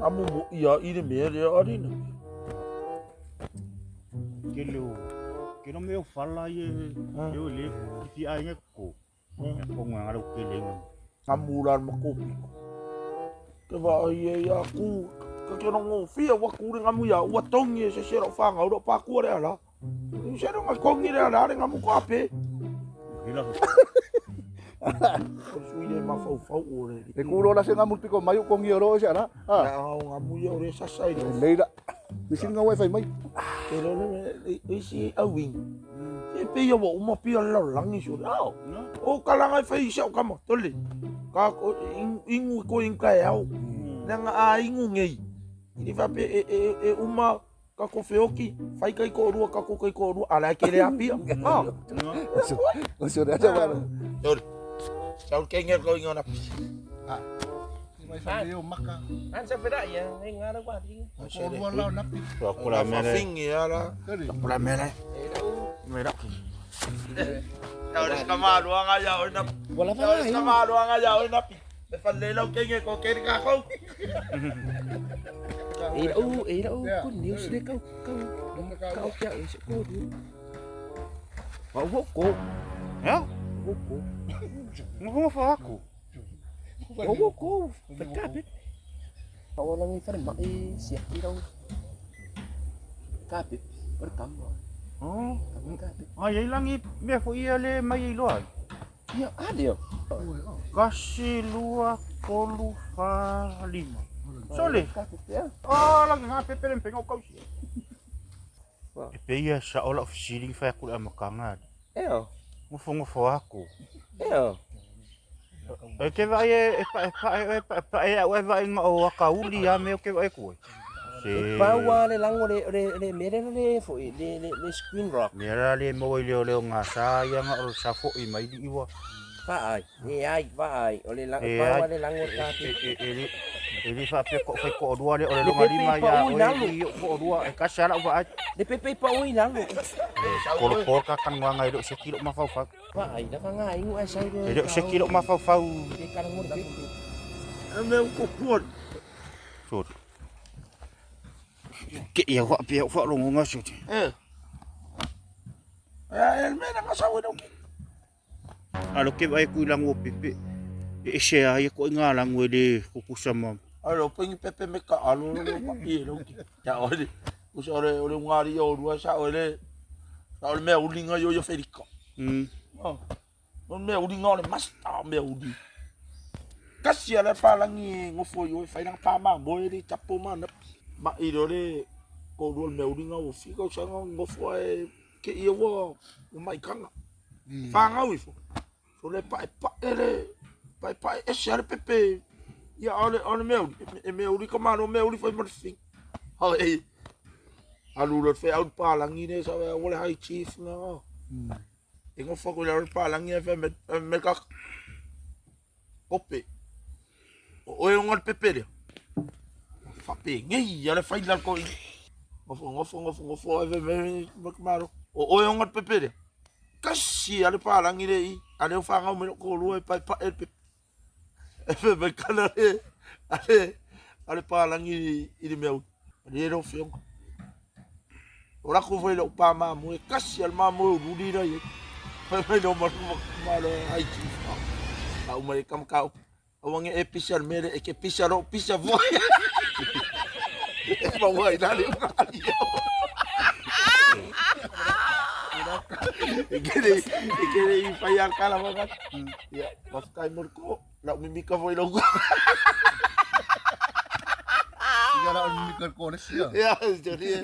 Ngamu mo ia i le mea lea alina. Ke leo, ke no mea o fala ia e o le ki fi ai ngai ko. E ko ngā ngaro ke le. Ngamu la ma ko piko. Ke va ai e ia ku ka ke no ngofia wa ku le ngamu ia ua tongi e se se ro whanga uro pa ku le ala. Se ro nga kongi le ala le ngamu ko ape. Hila. O sui le mafaufau o le. E kuro la se ngamu piko mai o kongi oro se ala. Ha. Ya o ngamu ia o le sasa i le. Leira. Ni singa wai fai mai. Ke lo le isi au wing. E pe ia wa uma pia la langi so. Ao. O kalanga e fai se o kama tole. Ka ingu ko inga e au. Nanga a ingu ngei. I fa pe e uma ka ko feoki, fai kai ko rua ka ko kai ko rua ala ke le apia. Ah. O se ora sa wala. Tole. Sau ke ngel ko inga na. Mai fai leo maka. An sa fera ia e ngara wa di. Ko rua lao napi. Ko la mele. Fingi ala. Kari. Ko la mele. E rau. Me ra. Tau le skama luanga ya o na. Wala Tau le skama luanga ya o na pi. Le fa le lau ke nge ko ke ka ko. E rau, e rau ko news le kau kau kau kia e se ko du. Wa wo ko. Ya? Wo ko. Ngo ngo fa aku. Wo wo ko. Fa ka pe. Pa wala ngi fa ma e sia ki rau. Ka pe. Per kam. Oh. Kam ka pe. Ai ai langi mea fo ia le mai i loa. Ia a leo. Kasi lua tolu fa lima. Sole. Ka pe ya. Oh, langi ngā pepe le mpenga o kausi. E pe ia sa ola o fisiling whai aku le amakanga. E o. Ngofo ngofo aku. E o. E ke vai e pa e pa e pa pa e au e vai ngā o akauli a meo ke vai kue. Se. Paua le lango le le le mere le fo le le le screen rock. Mea rā le maua i leo leo ngā sā ia ngā o sa fo i mai li iwa. Fa ai. E ai fa ai. O le lango E paua ai. le lango ka pe. E e e e li wha pe ko whai ko rua le o le Le longa pepe lima i ia pa o ui e nalo. li o ko rua e kasi ala ua ai. Le pepe pa ui nalo. Kolo kolo ka kan ngā ngai se kilo mawhau whau. Fa ai la fa nga ingu ai sau E leo se kilo mawhau whau. Ke kala ngor pe. E me ko kuo. Sure. Ke ia wha pia wha rongo ngā sute. E. E me na ka sau e no. Alo ke vai kui lango pepe. E se ai ko ngā lango e le kukusa ma. Alo pengi pepe me ka alo lo ma i lo ki. Ya o le. Usa ole ole ngari o rua sa ole. Sa ole me ulinga yo yo ferika. Oh. O me ulinga ole masta me uli. Kasi ala palangi ngofo yo fai nang pa ma mo le tapo ma na. Ma i lo le ko rua me ulinga o fika sa ngofo e ke ia wa o mai kanga. Whangau ifo. So le pae pae le, pae pae ese ale pepe. Ia ale ale mea uri, e mea uri ka mano mea uri whai marwhing. Ha e, alu le whai au pālangi ne sa wea wale hai chief nga. E ngofo ko le au pālangi e whai me, me ka kope. O oe o ngā pepe rea. Whape ngei ale whai la ko i. Ngofo ngofo ngofo ngofo e whai me me ka maro. O oe o ngā pepe rea. Kasi ale pālangi le i, ale o whangau me ko rua e pai pa e pepe. E fe me kana le, ale, ale pālangi i le mea ui. Ale e rau whionga. O rako fai lau pā māmue, kasi ale māmue o ruri rai e. Fai mai lau maru malo ai chief. Ka umare kama kau. Awange e pisa al mere e ke pisa ro pisa voi. E maua i nale unga ali E kere, e kere i whai al kala waka. Ia, wawhakai moriko, lau mimika voi lau. Ia la o ni kar ko ne sia. Ia, jori e.